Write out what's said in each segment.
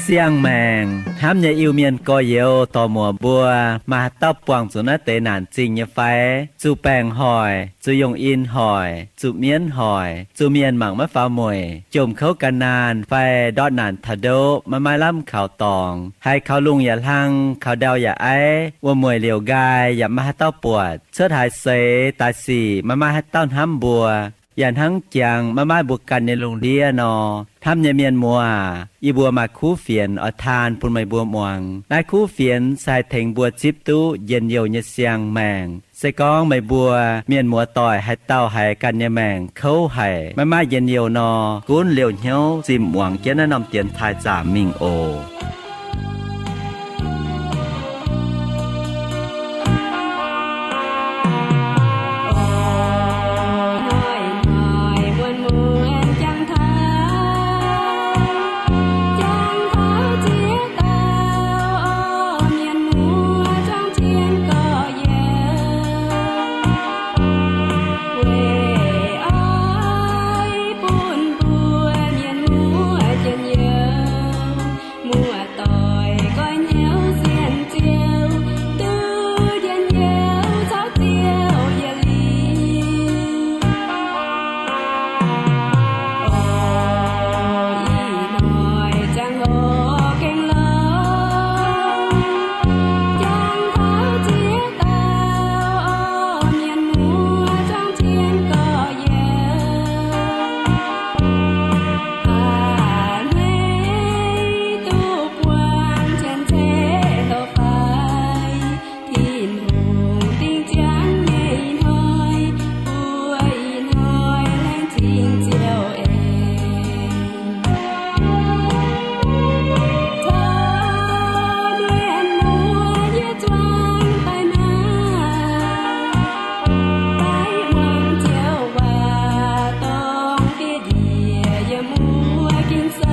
Siang-maengc hnamv nyei Iu-Mienh gorx-youz dorc muoc mbuo, maaih haaix dauh buangh zuqc naaiv deix naanc zingh nyei fai? Zuqc baengc hoic, zuqc yungh in hoic, zuqc mienv hoic, zuqc mienh mangc maiv faaux mueic, jomc kouv gan naanh fai ndortv naanc taux ndoqv maiv maaih lamh kaux dorngx, haiz kaux lungh yaac hlang, kaux ndau yaac aiv, wuom-mueic liouc nqaai yaac maiv maaih haaix dauh buatc, cuotv haaix seix daaih sic maiv maaih haaix dauh hnamv mbuo, yaac hnangv jangx maiv maaih mbuo ganh nyei lungh ndiev nor. Hnamv nyei mienh muoz aac, yie mbuo maaih kuv fienx oix taan bun meih mbuo muangx. Naaiv kuv fienx se haih tengx mbuo zipv duqv njien-youh nyei siang-maengc. Se gorngv meih mbuo mienh muoz-doic haaix dauh haiz ganh nyei maengc kouv haic, maiv maaih njien-youh nor, gunv liouh hnyouv zimh muangx jienv naaiv norm dienx taaih zaamc mingh oc. Muoz-doic nqoi hnyouv sienx Ziouv, duqv njien-youh caux Ziouv yietc liuz. Ih hnoi ziangh hoc gengh lorz, jangx taux ziex dauh mienh muoz zuangx cien gorx-youz. A'hneiv duqv buangh cien-ceqv loz-fai, Tin-Hungh dingh ziangx nyei hnoi, mbuo ih hnoi laengz zingh Ziouv eix. Caux mienh muoz yie zuangx daaih naaiv, daaih muangx Ziouv waac dongh fiev njiec yiem wuov Ging-Sou.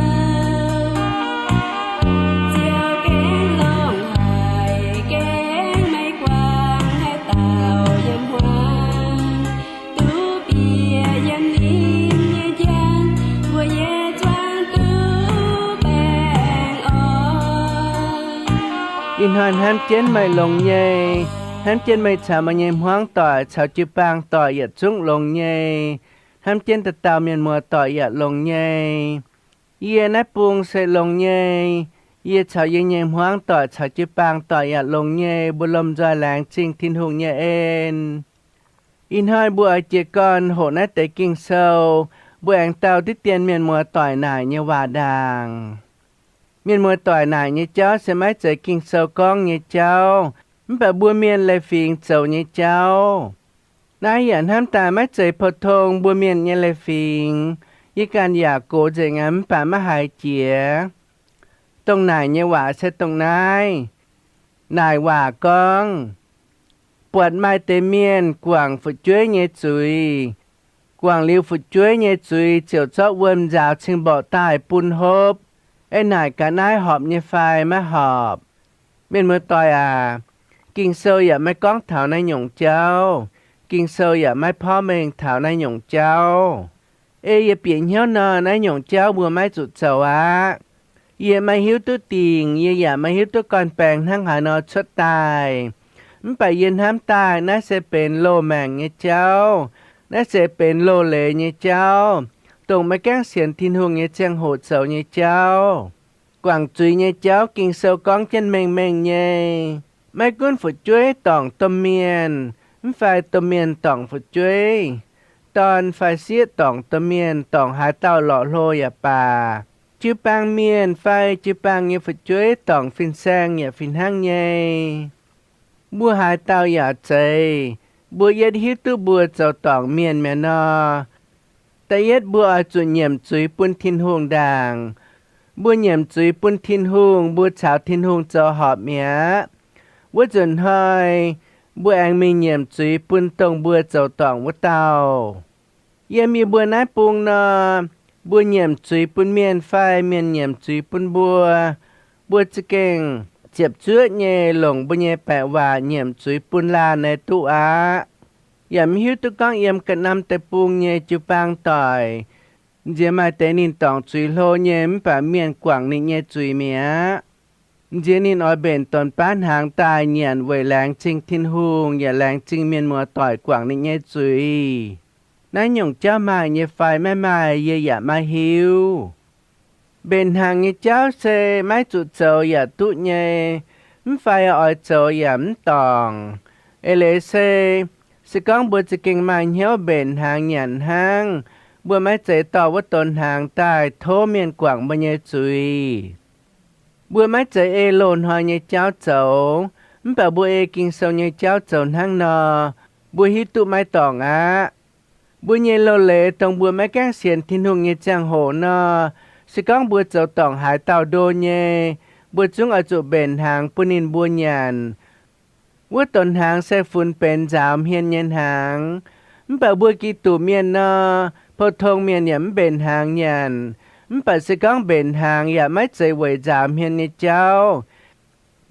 Ziouv gengh longc haic, gengh maiv guangc haaix dauh yiem hmuangx. Duqv bieqc yiem ninh nyei njang, mbuo yie zuangx duqv baengh orn. Ih hnoi hnamv jienv meih longx nyei. Hnamv jienv meih caux meih nyei hmuangv doic caux jiu-baang doic yietc zungv longx nyei. Hnamv jienv dauh dauh mienh muoz-doic yaac longx nyei. Yie naaiv bung se longx nyei. Yie caux yie nyei hmuangv doic caux jiu-baang doic yaac longx nyei. Mbuo lomh nzoih laengz zingh Tin-Hungh nyei en. Ih hnoi mbuo oix jiez gorn hoqc naaiv deix Ging-Sou, mbuo aengx dau diqv dien mienh muoz-doic naaic nyei waac ndaangc. Mienh muoz-doic naaic nyei jauv se maiv zeiz Ging-Sou gorngv nyei jauv, mv baac mbuo mienh leiz-fingx zoux nyei jauv. Naaiv yaac hnamv daaih maiv zeiz pou-tong mbuo mienh nyei leiz-fingx. Yie ganh yaac gox nzengc aqv, mv baac maiv haiz jiex. Dongh naaic nyei waac se dongh naaiv. Naaic waac gorngv, buatc maaih deix mienh guangc fu'jueiv nyei zuiz. Guangc liuz fu'jueiv nyei zuiz ziouc zorqv wuom nzaaux cing-mborqc daaih bun hopv. Ei naaic gaax naaiv horpc nyei fai maiv horpc? Mienh muoz-doic aac, Ging-Sou yaac maiv gorngv taux naaiv nyungc jauv. Ging-Sou yaac maiv porv mengh taux naaiv nyungc jauv. Ei yie bieqc hnyouv nor, naaiv nyungc jauv mbuo maiv zuqc zoux aqv. Yie maiv hiuv duqv dingc, yie yaac maiv hiuv duqv gorn-baengx hnangv haaix nor cuotv daaih. Mv baac yie hnamv daaih naaiv se benx loz-maengc nyei jauv. Naaiv se benx loz-leiz nyei jauv, dongh maiv gaengh sienx Tin-Hungh nyei ziangh hoc zoux nyei jauv. Guangc zuiz nyei jauv Ging-Sou gorngv jienv mengh mengh nyei. Maiv gunv fu'jueiv dorngc domh mienh, mv fai domh mienh dorngc fu'jueiv, dorn fai sieqv dorngc domh mienh, dorngc haaix dauh lorqc hlo yaac baac, jiu-baang mienh fai jiu-baang nyei fu'jueiv dorngc fin-saeng yaac fih hnangv nyei. Mbuo haaix dauh yaac zeiz, mbuo yietv hiuv duqv mbuo zoux dorngc mienh mi'aqv nor. Da'yietv mbuo oix zuqc nyiemc zuiz bun Tin-Hungh ndaangc. Mbuo nyiemc zuiz bun Tin-Hungh, mbuo caux Tin-Hungh zoux horpc mi'aqv. Wuov nzunc hnoi mbuo aengx mingh nyiemc zuiz bun dongh mbuo zoux dorngc wuov dauh. Yiem yie mbuo naaiv bung nor, Mbuo nyiemc zuiz bun mienh fai mienh nyiemc zuiz bun mbuo, mbuo za'gengh ziepc zuoqv nyei longc mbuo nyei baeqc waac nyiemc zuiz bun laanh naaiv duqv aqv. Yaac mv hiuv duqv gorngv yiem ga'naaiv deic-bung nyei jiu-baang doic, nziex maaih deix ninh dorngc zuiz hlo nyei mv baac mienh guangc ninh nyei zuiz mi'aqv. Nziex ninh oix mbenc donx baav hnaangx daaih nyanc weic laengz zingh Tin-Hungh yaac laengz zingh mienh muoz-doic guangc ninh nyei zuiz. Naaiv nyungc jauv maaih nyei fai maiv maaih yie yaac maiv hiuv. Mbenc hnaangx nyei jauv se maiv zuqc zoux yaac duqv nyei, mv fai oix zoux yaac mv dorngc. Eix leiz se, se gorngv mbuo za'gengh maaih hnyouv mbenc hnaangx nyanc hnangv, mbuo maiv zeiz dorh wuov donx hnaangx daaih tov mienh guangc mbuo nyei zuiz. Mbuo maiv zeiz ei loz-hnoi nyei jauv zoux, mv baac mbuo ei Ging-Sou nyei jauv zoux hnangv nor, mbuo hiuv duqv maiv dorngc aqv. Mbuo nyei loz-leiz dongh mbuo maiv gaengh sienx Tin-Hungh nyei ziangh hoc nor, se gorngv mbuo zoux dorngc haaix dauh ndo nyei, mbuo zungv oix zuqc mbenc hnaangx bun ninh mbuo nyanc. Wuov donx hnaangx se funx benx nzaaux hmien nyei hnaangx. Mv baac mbuo Giduc mienh nor, pou-tong mienh yaac mv mbenc hnaangx nyanc. Mv baac se gorngv mbenc hnaangx yaac maiv zeiz weic nzaaux hmien nyei jauv.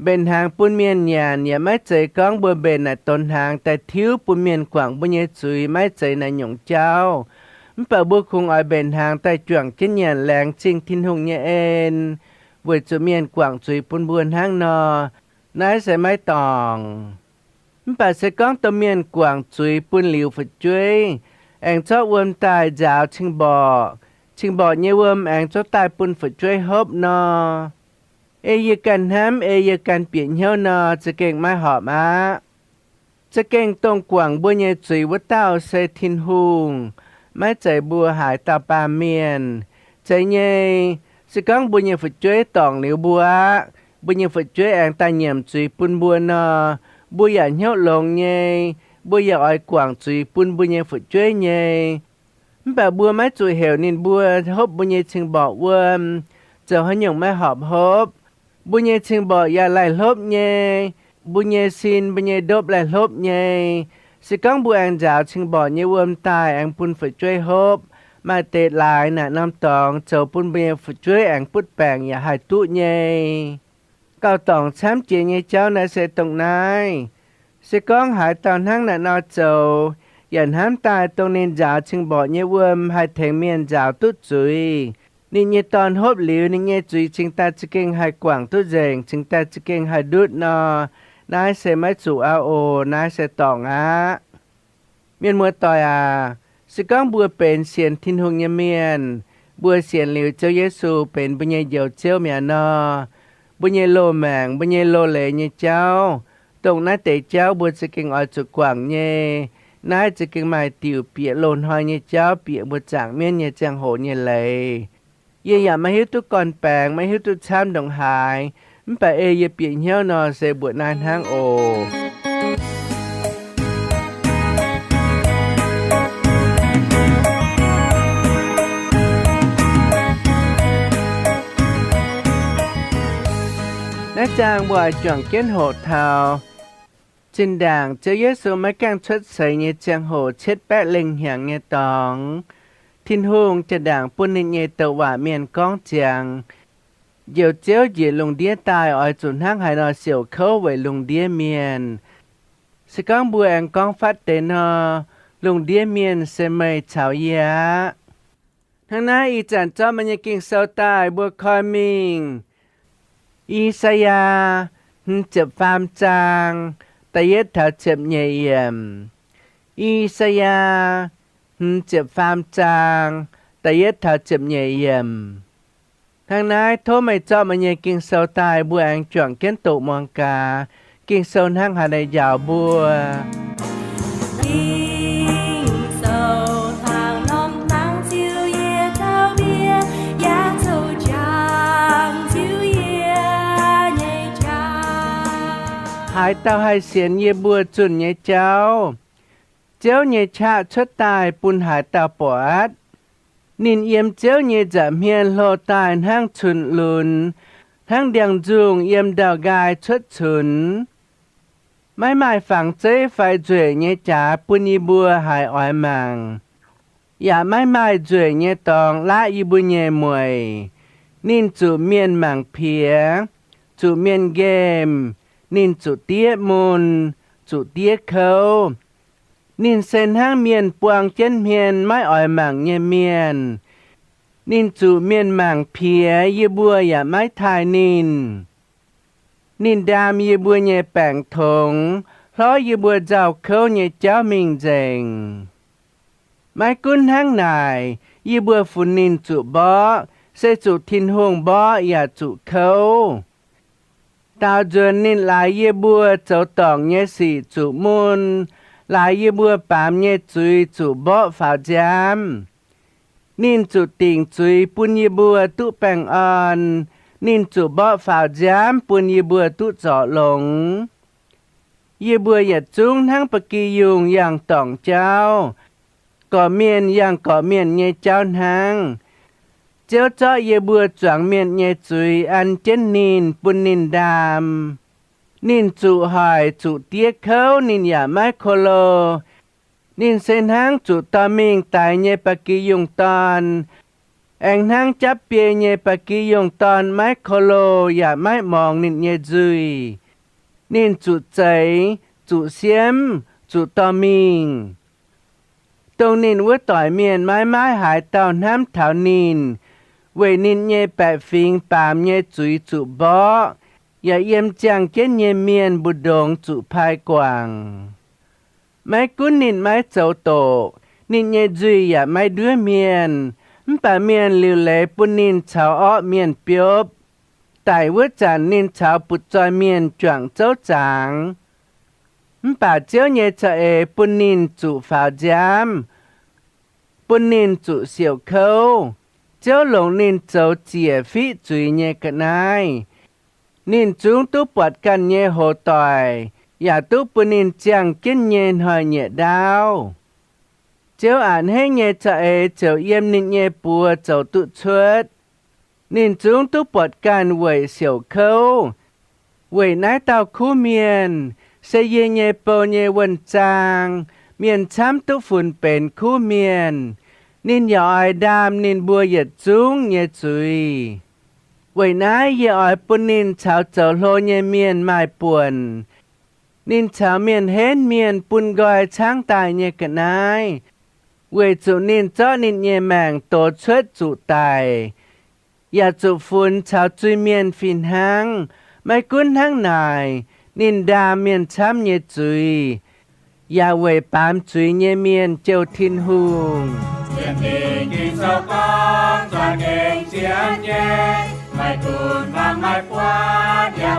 Mbenc hnaangx bun mienh nyanc yaac maiv zeiz gorngv mbuo mbenc naaic donx hnaangx daaih tiuv bun mienh guangc mbuo nyei zuiz, maiv zeiz naaiv nyungc jauv. Mv baac mbuo kungx oix mbenc hnaangx daaih juangc jienv nyanc laengz zingh Tin-Hungh nyei en, weic zuqc mienh guangc zuiz bun mbuo hnangv nor, naaiv se maiv dorngc. Mv baac se gorngv domh mienh guangc zuiz bun liuz fu'jueiv, aengx zorqv wuom daaih nzaaux cing-mborqc, cing-mborqc nyei wuom aengx zorqv daaih bun fu'jueiv hopv nor, ei yie ganh hnamv, ei yie ganh bieqc hnyouv nor, za'gengh maiv horpc aqv. Za'gengh dongh guangc mbuo nyei zuiz wuov dauh se Tin-Hungh, maiv zeiz mbuo haaix dauh baamh mienh. Zeiz nyei, se gorngv mbuo nyei fu'jueiv dorngc liuz mbuo aqv, mbuo nyei fu'jueiv aengx daaih nyiemc zuiz bun mbuo nor, mbuo yaac hnyouv longx nyei, mbuo yaac oix guangc zuiz bun mbuo nyei fu'jueiv nyei. Mv baac mbuo maiv zuqc heuc ninh mbuo hopv mbuo nyei cing-mborqc wuom, zoux haaix nyungc maiv horpc hopv. Mbuo nyei cing-mborqc yaac laih hlopv nyei, mbuo nyei sin, mbuo nyei ndopv laih hlopv nyei. Se gorngv mbuo aengx nzaaux cing-mborqc nyei wuom daaih aengx bun fu'jueiv hopv, maaih deix laaix naaic norm dorngx zoux bun mbuo nyei fu'jueiv aengx butv baengc yaac haih duqv nyei. Gauh dorngc camv jiex nyei jauv naaiv se dongh naaiv. Se gorngv haaix dauh hnangv naaic nor zoux, yaac hnamv daaih dongh ninh nzaaux cing-mborqc nyei wuom haih tengx mienh nzaaux duqv zuiz, ninh nyei dorn hopv liuz, ninh nyei zuiz cingx daaih za'gengh haih guangc duqv nzengc, cingx daaih za'gengh haih ndutv nor, naaiv se maiv zuqc aqv oc. Naaiv se dorngc aqv. Mienh muoz-doic aac, se gorngv mbuo benx sienx Tin-Hungh nyei mienh, mbuo sienx liuz Ziouv Yesu benx mbuo nyei Njoux Ziouv mi'aqv nor, mbuo nyei loz-maengc, mbuo nyei loz-leiz nyei jauv, dongh naaiv deix jauv mbuo za'gengh oix zuqc guangc nyei. Naaiv za'gengh maaih diuc bieqc loz-hnoi nyei jauv, bieqc mbuo zaangc mienv nyei ziangh hoc nyei leiz. Yie yaac maiv hiuv duqv gorn-baengx, maiv hiuv duqv camv ndongc haaix, mv baac ei yie bieqc hnyouv nor, se mbuoqc naaiv hnangv oc. Naaiv zaang mbuo oix juangc jienv hoqc taux zinh ndaangc Ziouv Yesu maiv gaengh cuotv seix nyei ziangh hoc cietv baeqv lengh hnyangx nyei dorngx. Tin-Hungh jaa-ndaangc bun ninh nyei douc waac mienh gorngv ziangx, Njoux Ziouv njiec lungh ndiev daaih oix zuqc hnangv haaix nor siouc kouv weic lungh ndiev mienh. Se gorngv mbuo aengx gorngv fatv deix nor, lungh ndiev mienh se meih caux yie aqv. Hnangv naaiv ih zanc zorqv meih nyei Ging-Sou daaih mbuo koi mingh I^saa^yaa hmz ziepc faam zaang da'yietv taux ziepc nyeic yiemc. I^saa^yaa hmz ziepc faam zaang da'yietv taux ziepc nyeic yiemc. Hnangv naaiv tov meih zorqv meih nyei Ging-Sou daaih mbuo aengx juangc jienv doqc muangx gaax, Ging-Sou hnangv haaix nor njaaux mbuo. Ging-Sou hnangv norm hlang ziux yie gauh mienh, yaac zoux jangx ziux yie nyei jauv. Haaix dauh haih sienx yie mbuo zunh nyei jauv? Ziouv nyei qaqv cuotv daaih bun haaix dauh buatc? Ninh yiem Ziouv nyei nza'hmien hlo daaih hnangv cunx lunx, hnangv ndiangx-nzungh yiem ndau-nqaai cuotv cunx. Maiv maaih fangx zeiv fai nzueic nyei jaax bun yie mbuo haiz oix mangc. yaac maiv maaih nzueic nyei dorngx laqv yie mbuo nyei mueic. Ninh zuqc mienh mangc piex, zuqc mienh nqemh, ninh zuqc diev mun, zuqc diev kouv. Ninh se hnangv mienh buang jienv hmien maiv oix mangc nyei mienh. Ninh zuqc mienh mangc piex, yie mbuo yaac maiv taaih ninh. Ninh ndaam yie mbuo nyei baengc tongx, hlorv yie mbuo nzauh kouv nyei jauv mingh nzengc. Maiv gunv hnangv naaic, yie mbuo funx ninh zuqc mborqv, se zuqc Tin-Hungh mborqv yaac zuqc kouv. Daaux nzuonx ninh laaix yie mbuo zoux dorngc nyei sic zuqc mun, laaix yie mbuo baamz nyei zuiz zuqc mborqv faaux nziaamv. Ninh zuqc dingc zuiz bun yie mbuo duqv baengh orn. Ninh zuqc mborqv faaux nziaamv bun yie mbuo duqv zorc longx. Yie mbuo yietc zungv hnangv ba'gi yungh yangh dorngc jauv, gorqv mienh yangh gorqv mienh nyei jauv hnangv. Ziouv zorqv yie mbuo zuangx mienh nyei zuiz an jienv ninh, bun ninh ndaam. Ninh zuqc hoic zuqc diev kouv, ninh yaac maiv ko lo. Ninh se hnangv zuqc dorh mingh daix nyei ba'gi yungh dorn. Aengx hnangv japv biei nyei ba'gi yungh dorn maiv ko lo yaac maiv morngx ninh nyei nzuih. Ninh zuqc zeix, zuqc siemv, zuqc dorh mingh. Dongh ninh wuov doic mienh maiv maaih haaix dauh hnamv taux ninh, weic ninh nyei baeqc fingx baamz nyei zuiz zuqc mborqv, yaac yiem ziangh jienv nyei mienh mbu'ndongx zuqc pai guangc. Maiv gunv ninh maiv zoux doqc, ninh nyei nzuih yaac maiv nduov mienh, mv baac mienh liuc leiz bun ninh caux orqv mienh biopv. Daic wuov zanc ninh caux butv-zoih mienh juangc zouv zaangx. Mv baac Ziouv nyei za'eix bun ninh zuqc faaux nziaamv, bun ninh zuqc siouc kouv. Ziouv longc ninh zoux ziec fiqv zuiz nyei ga'naaiv. Ninh zungv duqv buatc ganh nyei hoz doic, yaac duqv bun ninh ziangh jienv nyei hnoi-nyieqc ndaauv. Ziouv a'hneiv nyei za'eix ziouc yiem ninh nyei buoz zoux duqv cuotv. Ninh zungv duqv buatc ganh weic siouc kouv. Weic naaiv dauh kuv mienh, se yie nyei bou nyei wuonh zaang, mienh camv duqv funx benx kuv mienh. Ninh yaac oix ndaam ninh mbuo yietc zungv nyei zuiz. Weic naaiv yie oix bun ninh caux zoux hlo nyei mienh maaih buonc. Ninh caux mienh henv mienh bun nqoi caangv daaih nyei ga'naaiv, weic zuqc ninh zorqv ninh nyei maengc dox cuotv zuqc daic, yaac zuqc funx caux zuiz-mienh fih hnangv. Maiv gunv hnangv naaic, ninh ndaam mienh camv nyei zuiz, yaac weic baamz zuiz nyei mienh jouh Tin-Hungh. Maiv gunv hnangv naaic,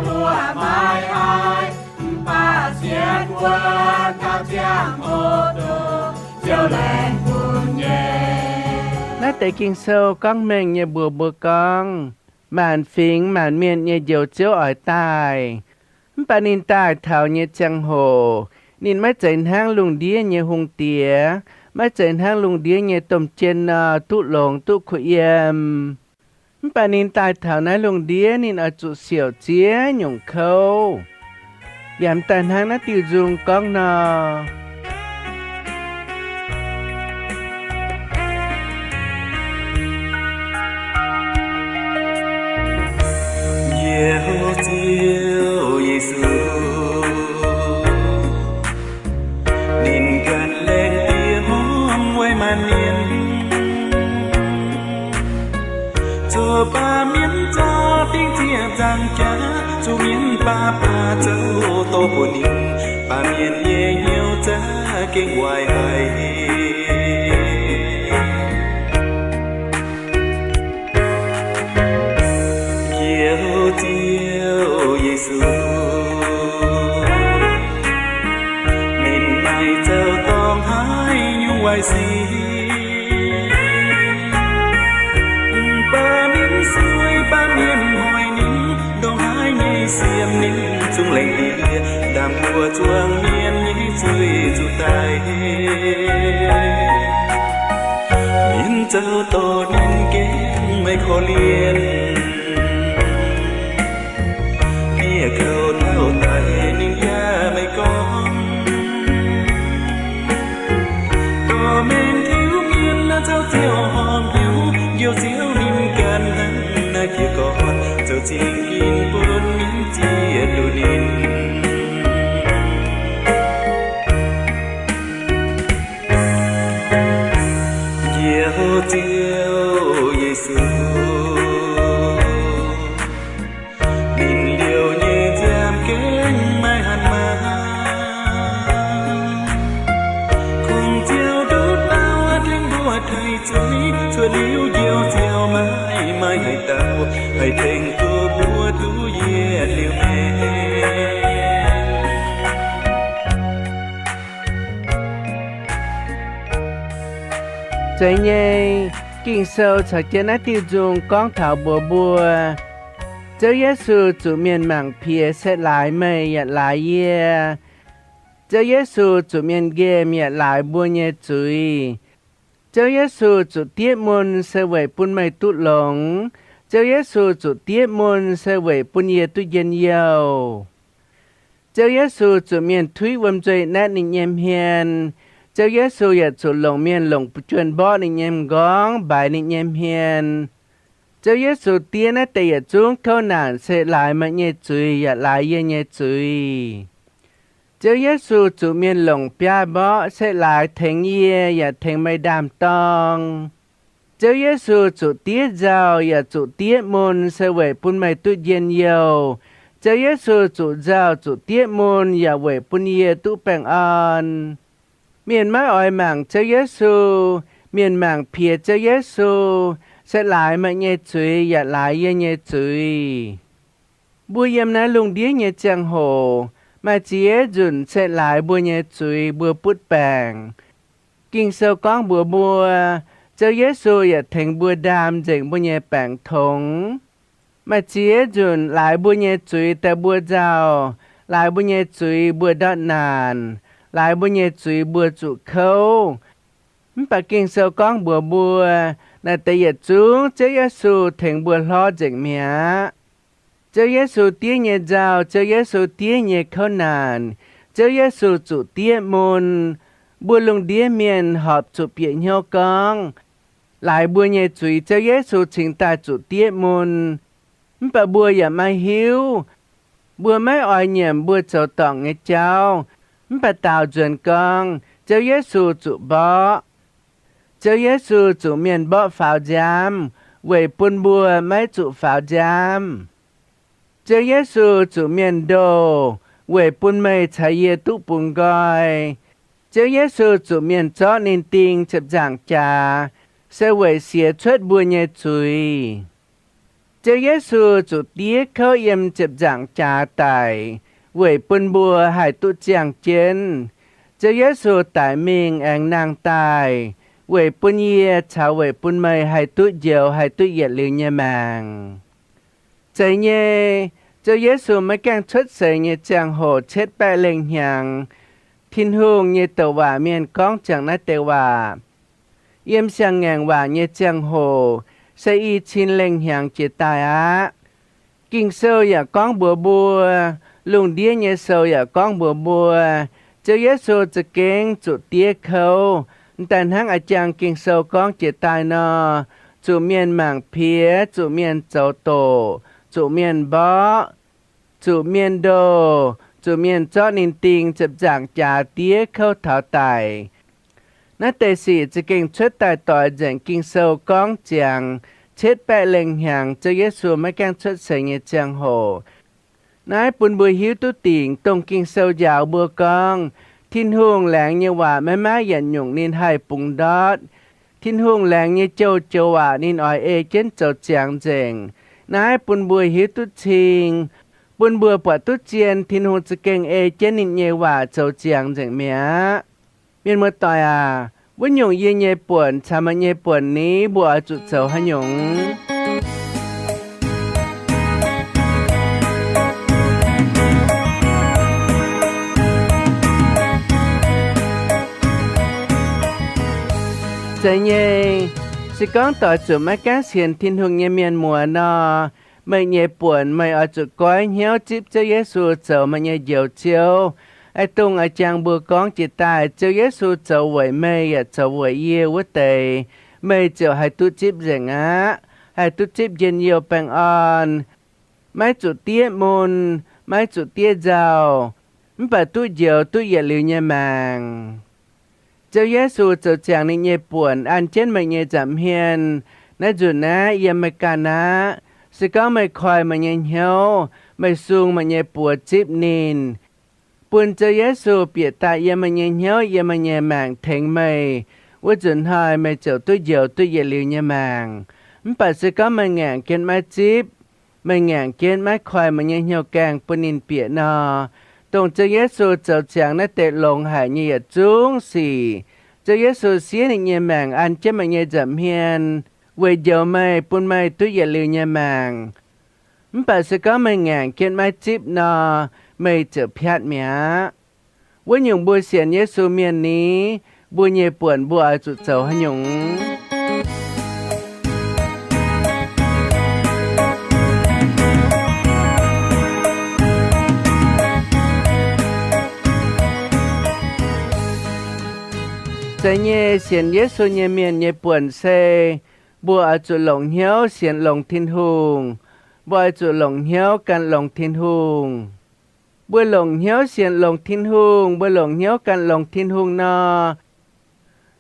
mbuo maaih haaix, mv baac sienx wuov taux ziangh hoc doqc Ziouv laengz bun nyei. Naaiv deix Ging-Sou gorngv mengh nyei mbuox mbuo gorngv, maanc fingx maanc mienh nyei Njoux Ziouv oix daaih. Mv baac ninh daaih taux nyei ziangh hoc, ninh maiv zeiz hnangv lungh ndiev nyei hungh diex, maiv zeiz hnangv lungh ndiev nyei domh jien nor, duqv longx duqv kuh yiem. Mv baac ninh daaih taux naaiv lungh ndiev, ninh oix zuqc siouc ziex nyungc kouv. Yaac m'daaih hnangv naaiv diuh nzung gorngv nor. Njoux Ziouv Yesu, ninh ganh laengz diex hmuangv weic maanc mienh, zoux baamh mienh zorqv dingc zieqc nzaangc jaax, zuqc mienh baav baav zoux doqc bun ninh, baamh mienh nyei hnyouv za'gengh waaic haic. Njoux Ziouv Yesu, ninh maaih zoux dorngx haaix nyungc waaic sic, mv baac ninh sueih baamh mienh hoic ninh, ndongc haaix nyei siemv ninh zungv laengz diex, ndaam mbuo zuangx mienh nyei zuiz zuqc daic. Mienh zoux doqc ninh gengh maiv korv-lienh, bieqc kouv taux daic ninh yaac maiv gorngv. Dorh mengh tiuv mienh zoux zingh ginv bun mingh ziex duqv ninh. Njoux Ziouv Yesu, ninh liouh nyei nziaamv gengh maiv haih maah. Kungx Ziouv nduqc dauh tengx mbuo taaih zuiz, cuotv liuz Njoux Ziouv maiv maaih haaix dauh haih tengx duqv mbuo duqv yietc liuz maengc. Zeiz nyei, Ging-Sou caux jienv naaiv diuh nzung gorngv taux mbuox mbuo, Ziouv Yesu zuqc mienh mangc piex se laaix meih yaac laaix yie. Ziouv Yesu zuqc mienh nqemh yaac laaix mbuo nyei zuiz. Ziouv Yesu zuqc diev mun se weic bun meih duqv longx. Ziouv Yesu zuqc diev mun se weic bun yie duqv njien-youh. Ziouv Yesu zuqc mienh tuiv wuom nzuih naetv ninh nyei hmien. Ziouv Yesu yaac zuqc longc mienh longc fu'juonh mborqv ninh nyei m'nqorngv, mbaix ninh nyei hmien. Ziouv Yesu diev naaiv deix yietc zungv kouv naanc se laaix meih nyei zuiz yaac laaix yie nyei zuiz. Ziouv Yesu zuqc mienh longc biaav-mborqv se laaix tengx yie yaac tengx meih ndaam-dorng. Ziouv Yesu zuqc diev nzauh yaac zuqc diev mun se weic bun meih duqv njien-youh. Ziouv Yesu zuqc nzauh zuqc diev mun yaac weic bun yie duqv baengh orn. Mienh maiv oix mangc Ziouv Yesu, mienh mangc piex Ziouv Yesu, se laaix meih nyei zuiz yaac laaix yie nyei zuiz. Mbuo yiem naaiv lungh ndiev nyei ziangh hoc, maaih ziex nzunc se laaix mbuo nyei zuiz mbuo butv baengc. Ging-Sou gorngv mbuox mbuo, Ziouv Yesu yaac tengx mbuo ndaam nzengc mbuo nyei baengc tongx. Maaih ziex nzunc laaix mbuo nyei zuiz daaih mbuo nzauh, laaix mbuo nyei zuiz mbuo ndortv naanc, laaix mbuo nyei zuiz mbuo zuqc kouv. Mv baac Ging-Sou gorngv mbuox mbuo, naaiv deix yietc zungv Ziouv Yesu tengx mbuo hlorv nzengc mi'aqv. Ziouv Yesu diev nyei nzauh, Ziouv Yesu diev nyei kouv naanc, Ziouv Yesu zuqc diev mun. Mbuo lungh ndiev mienh horpc zuqc bieqc hnyouv gorngv, laaix mbuo nyei zuiz Ziouv Yesu cingx daaih zuqc diev mun. Mv baac mbuo yaac maiv hiuv. Mbuo maiv oix nyiemc mbuo zoux dorngc nyei jauv. Mv baac daaux nzuonx gorngv, Ziouv Yesu zuqc mborqv. Ziouv Yesu zuqc mienh mborqv faaux nziaamv weic bun mbuo maiv zuqc faaux nziaamv. Ziouv Yesu zuqc mienh ndoh weic bun meih caux yie duqv bungx nqoi. Ziouv Yesu zuqc mienh zorqv ninh ding ziepc nzaangc jaax, se weic siez cuotv mbuo nyei zuiz. Ziouv Yesu zuqc diev kouv yiem ziepc nzaangc jaax daic, weic bun mbuo haih duqv ziangh jienv. Ziouv Yesu daic mingh aengx nangh daaih, weic bun yie caux weic bun meih haih duqv njoux, haih duqv yietc liuz nyei maengc. Zeiz nyei, Ziouv Yesu maiv gaengh cuotv seix nyei ziangh hoc cietv baeqv lengh hnyangx, Tin-Hungh nyei douc waac mienh gorngv ziangx naaiv deix waac. Yiem siang-ngaengc waac nyei ziangh hoc se i cin lengh hnyangx jiex daaih aqv. Ging-Sou yaac gorngv mbuox mbuo, lungh ndiev nyei sou yaac gorngv mbuox mbuo, Ziouv Yesu za'gengh zuqc diev kouv, m'daaih hnangv a'jang Ging-Sou gorngv jiex daaih nor, zuqc mienh mangc piex, zuqc mienh zoux doqc, zuqc mienh mborqv, zuqc mienh ndoh, zuqc mienh zorqv ninh ding ziepc nzaangc jaax diev kouv taux daic. Naaiv deix sic za'gengh cuotv daaih doix nzengc Ging-Sou gorngv ziangx cietv baeqv lengh hnyangx Ziouv Yesu maiv gaengh cuotv seix nyei ziangh hoc. Naaiv bun mbuo hiuv duqv dingc dongh Ging-Sou njaaux mbuo gorngv, Tin-Hungh laengz nyei waac maiv maaih yietc nyungc ninh haih bungx ndortv. Tin-Hungh laengz nyei joux-joux waac ninh oix ei jienv zoux ziangx nzengc. Naaiv bun mbuo hiuv duqv cing, bun mbuo buatc duqv zien Tin-Hungh za'gengh ei jienv ninh nyei waac zoux ziangx nzengc mi'aqv. Mienh muoz-doic aac, wuov nyungc yie nyei buonc caux meih nyei buonc ni, mbuo oix zuqc zoux haaix nyungc? Zeiz nyei, se gorngv doix zuqc maiv gaengh sienx Tin-Hungh nyei mienh muoz nor, meih nyei buonc meih oix zuqc goiv hnyouv zipv Ziouv Yesu zoux meih nyei Njoux Ziouv. Aa, dongh a'jang mbuo gorngv jiex daaih Ziouv Yesu zoux weic meih yaac zoux weic yie wuov deix, meih ziouc haih duqv zipv nzengc aqv. haih duqv zipv njien-youh baengh orn, maiv zuqc diev mun, maiv zuqc diev nzauh, mv baac duqv njoux duqv yietc liuz nyei maengc. Ziouv Yesu zoux ziangx ninh nyei buonc an jienv meih nyei nza'hmien. Naaiv nzunc naaiv yiem meih ganh aqv. Se gorngv meih koi meih nyei hnyouv, meih sung meih nyei buoz zipv ninh, bun Ziouv Yesu bieqc daaih yiem meih nyei hnyouv, yiem meih nyei maengc tengx meih, wuov nzunc hnoi meih ziouc duqv njoux duqv yietc liuz nyei maengc. Mv baac se gorngv meih ngaengc jienv maiv zipv, meih ngaengc jienv maiv koi meih nyei hnyouv gaengh bun ninh bieqc nor, dongh Ziouv Yesu zoux ziangx naaiv deix longx haic nyei yietc zungv sic, Ziouv Yesu siev ninh nyei maengc an jienv meih nyei nza'hmien, weic njoux meih, bun meih duqv yietc liuz nyei maengc. Mv baac se gorngv meih ngaengc jienv maiv zipv nor, meih ziouc piatv mi'aqv. Wuov nyungc mbuo sienx Yesu mienh ni, mbuo nyei buonc mbuo oix zuqc zoux haaix nyungc? Zeiz nyei sienx Yesu nyei mienh nyei buonc se mbuo oix zuqc longc hnyouv sienx longx Tin-Hungh. Mbuo oix zuqc longc hnyouv gan longx Tin-Hungh. Mbuo longc hnyouv sienx longx Tin-Hungh, mbuo longc hnyouv gan longx Tin-Hungh nor,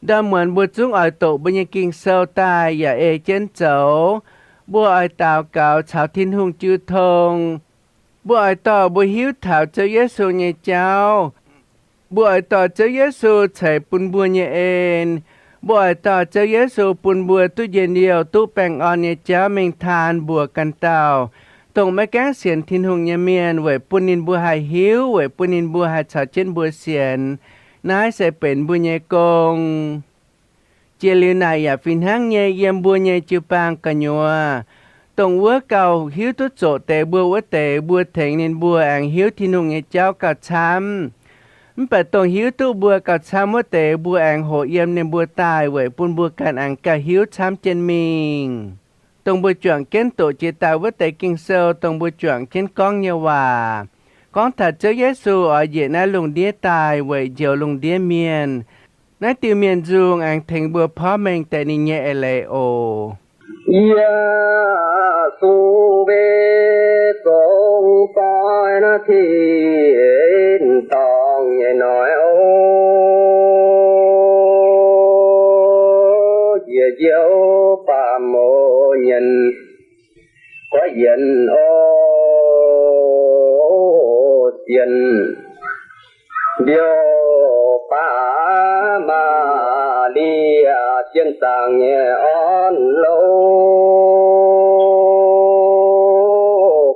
ndorm muonz mbuo zungv oix doqc mbuo nyei Ging-Sou daaih yaac ei jienv zoux. Mbuo oix daux gaux caux Tin-Hungh jiu tong. Mbuo oix dorh mbuo hiuv taux Ziouv Yesu nyei jauv. Mbuo oix dorh Ziouv Yesu ceix bun mbuo nyei en. Mbuo oix dorh Ziouv Yesu bun mbuo duqv njien-youh duqv baengh orn nyei jauv mingh taan mbuox ganh dauh dongh maiv gaengh sienx Tin-Hungh nyei mienh, weic bun ninh mbuo haih hiuv, weic bun ninh mbuo haih caux jienv mbuo sienx. Naaiv se benx mbuo nyei gong. Jiex liuz naaic yaac fih hnangv nyei yiem mbuo nyei jiu-baang gu'nyuoz. Dongh wuov gauh hiuv duqv zoqc deix mbuo wuov deix, mbuo tengx ninh mbuo aengx hiuv Tin-Hungh nyei jauv gauh camv. Mv baac dongh hiuv duqv mbuo gauh camv wuov deix, mbuo aengx hoqc yiem ninh mbuo daaih weic bun mbuo ganh aengx gauh hiuv camv jienv mingh. Dongh mbuo juangc jienv doqc jiex daaih wuov deix Ging-Sou, dongh mbuo juangc jienv gorngv nyei waac, gorngv taux Ziouv Yesu oix njiec naaiv lungh ndiev daaih weic njoux lungh ndiev mienh. Naaiv diuh mienh nzungh aengx tengx mbuo porv mengh deix ninh nyei eix leiz oc. Yesu mbe zong doix naaiv tin-dorngh nyei noic oc. Njiec njiouv baamh mouz nyienx goiv yienx oc, sienx mbiouh baav Maa^li^yaa, sien zaangc nyei orn louh,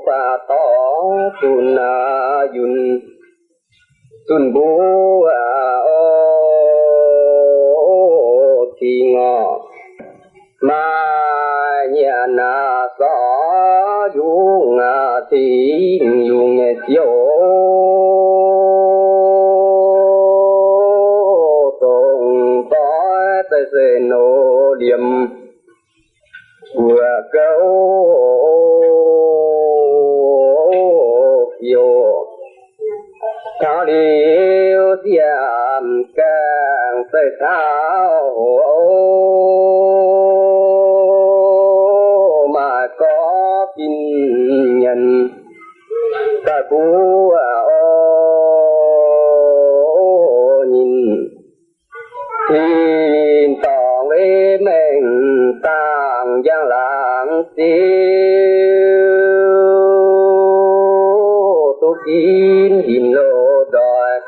baac dorh zunh aa yunh zunh mbuov oc, cing orqc. Maaih nyanc aa sorc yungz aa cing yungz nyei ziouc, dongh doix zeiv se noz liemh guoqv gouv youc. Taux liuz ziepc gaengh zeiv taux hoc, maaih gorx fin nyanc daaih mbuox oc, ninh tin-dorngh wei mengh dangh njang laangz ziouc duqv ginv hinc loz nzoih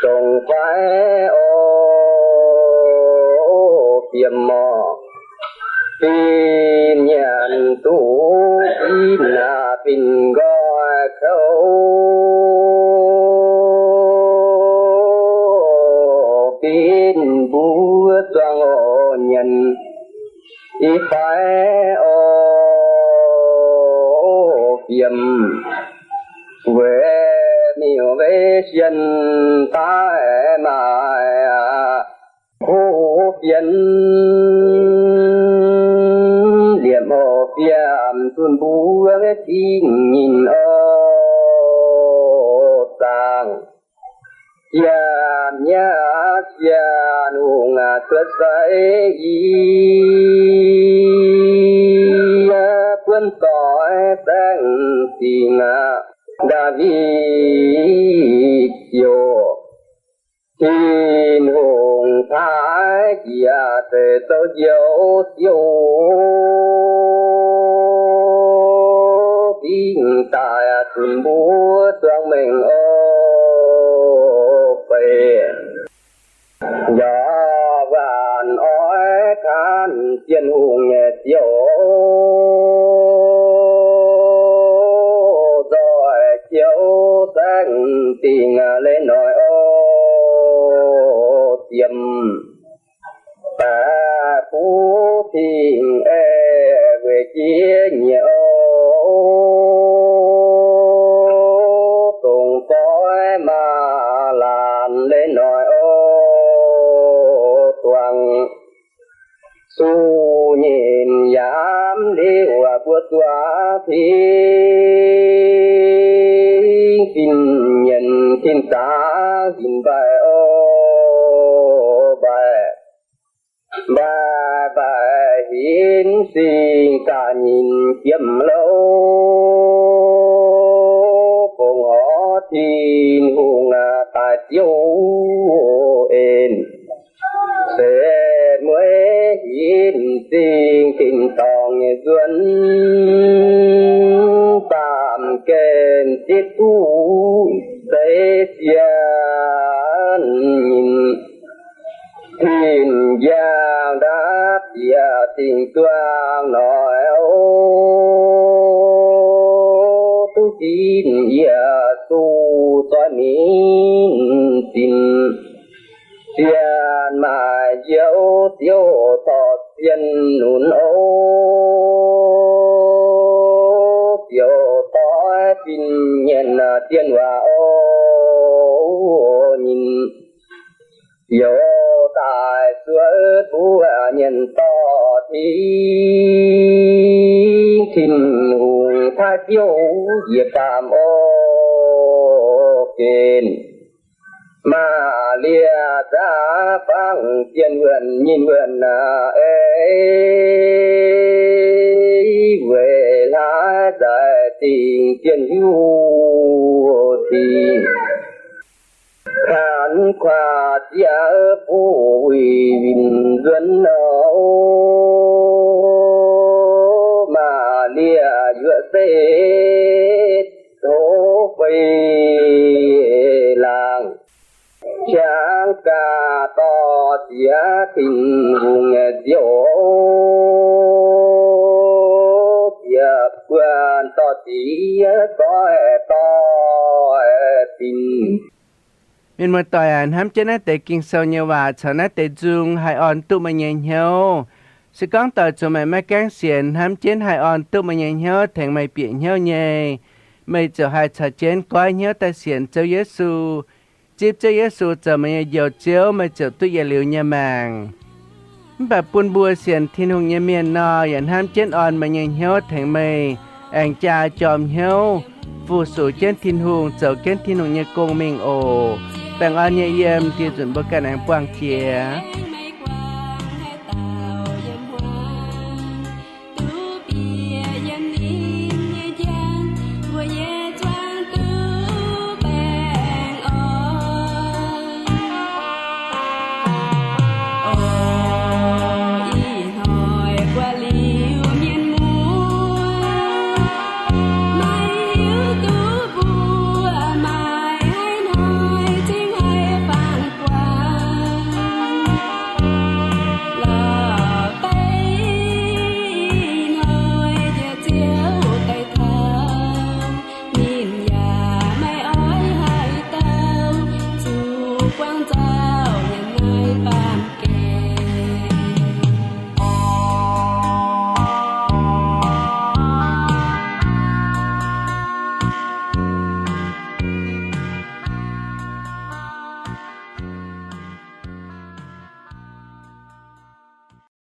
zong fai oc, fiem orqc. Fin nyanc duqv ginv aa fin nqoi kouv, fin mbuo zuangx oc nyanc i fai oc, fiem weic miuc weic sien daaih maaih aa kuv fienx liemh oc, fiem zunh mbuo weic cing nyinh oc, zaangc yaac nyaav sienx Tin-Hungh cuotv seix yie buonv doix saengv dingc aqv. Ndaawitv ziouc, Tin-Hungh paaiv njiec seix zouv njoux Ziouv dingc daaih zunc mbuo zuangx mengh oc. Beiv Yaac waanc oix kaanv Tin-Hungh nyei Ziouv, nzoih Ziouv saengv dingc leiz-noic oc. Ziemx baeqc buv pingh aeqv, weic jiex nyiec oc, dongh doix maaz laanh leiz-noic oc. Duangx suv nyeic yaamv liuz, mbuo zuangx pingx fin-mienh tin-zaangc hinc mbaih oc, mbaih mbaih mbaih hinc sing ga'nyinc jiem louv, fongc horc Tin-Hungh daaih Ziouv en. Setv mueiz hinc sing tin-dorngh nyei nzuonx, baamh gen zitv duqv seix sienx nyinc, tin-njang ndapv bieqc dingc duangh noic oc. Duqv ginv Yesu zoih minv zinh, zienh maaic njoux Ziouv dorh zien lunx oc. Ziouc doix fin-mienh zien waac oc. Ninh ziouc daaih zuov mbuo mienh dorh tingx Tin-Hungh paaiv Ziouv njiec baamh oc. Gen Maa^lie^taa fangv zien wuonh nyinh wuonh aqv, ei, weic hlaax nzaic dingc zien hiuv dingc, kaanx kuaax ziex buv wuic winh nzuonx oc. Maa^lie^taa yuoqc setv tov fei laangh, qangx gaax dorh ziex Tin-Hungh nyei Ziouv, ziec buonc dorh ziex doix doix-binc. Mienh muoz-doic aac, hnamv jienv naaiv deix Ging-Sou nyei waac caux naaiv deix nzung haih orn duqv meih nyei hnyouv. Se gorngv doic zuqc meih maiv gaengh sienx, hnamv jienv haih orn duqv meih nyei hnyouv tengx meih bieqc hnyouv nyei, meih ziouc haih caux jienv goiv hnyouv daaih sienx Ziouv Yesu, zipv Ziouv Yesu zoux meih nyei Njoux Ziouv, meih ziouc duqv yietc liuz nyei maengc. Mv baac bun mbuo sienx Tin-Hungh nyei mienh nor, yaac hnamv jienv orn meih nyei hnyouv tengx meih aengx jaa jorm hnyouv, fu-sux jienv Tin-Hungh, zoux jienv Tin-Hungh nyei gong mingh oc. Baengh orn nyei yiem, dieh nzunc mbuo ganh aengx buangh jiex.